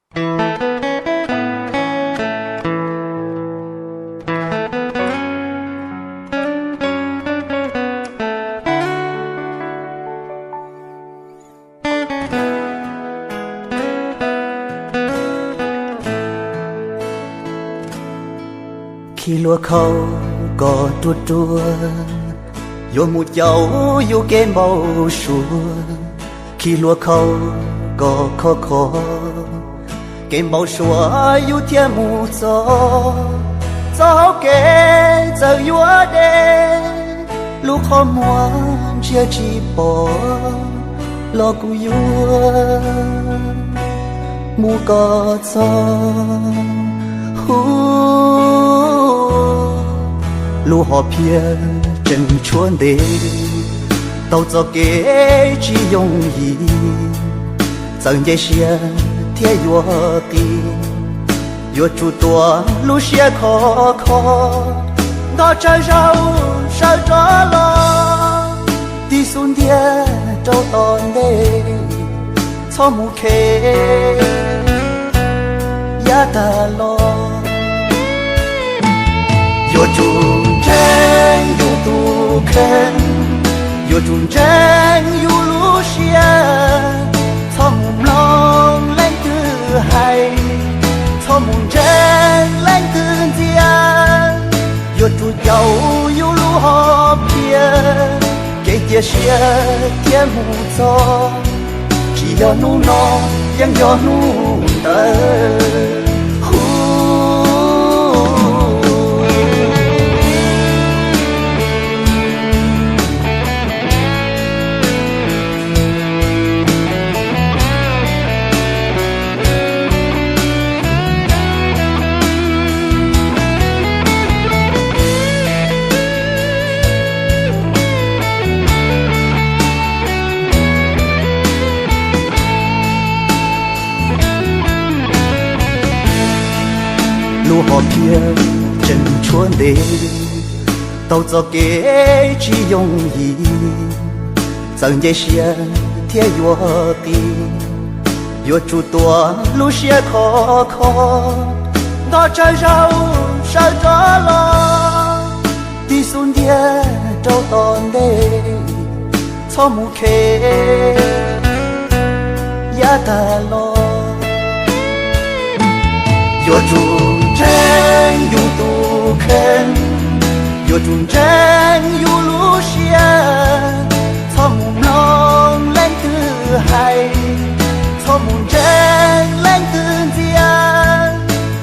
Khi hlua khau kom ruaj ruaj, yuav mus caum yus kev npau suav. Khi hlua khau kom khov kho, kev npau suav yus thiaj mus txog. Txoj hau kev txawm yuav deb, lub qhov muag ntsia tsis pom, los kuv yuav mus kom txog. Hu, lub hom phiaj tseem tshuav ntev, tau txoj kev tsis yooj yim, txawm nce siab thiab yuav qis, yuav tsum tuav lub siab khov kho, nto tsawg zaus sawv rov los, tig xub ntiag rau tom ntej, txhob mus khe yav tag los. Yuav tsum ntseeg yus tus kheej, yuav tsum ntseeg yus lub siab, txhob mus mloog leej twg hais, txhob mus ntseeg leej twg ntxias, yuav tsum caum yus lub hom phiaj, kev cia siab thiaj mus txog. Tsis yog hnub no, yeej yog hnub ntawd. Hu, lub hom phiaj tseem tshuav ntev, tau txoj kev tsis yooj yim, txawm nce siab thiab yuav qis, yuav tsum tuav lub siab khov kho, nto tsawg zaus sawv rov los, tig xub ntiag rau tom ntej, txhob mus khe yav tag los. Yuav tsum ntseeg yus tus kheej, yuav tsum ntseeg yus lub siab, txhob mus mloog leej twg hais, txhob mus ntseeg leej twg ntxias,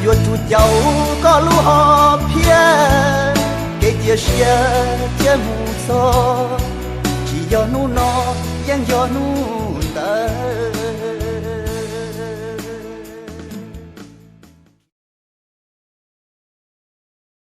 yuav tsum caum koj lub hom phiaj, kev cia siab thiaj mus txog.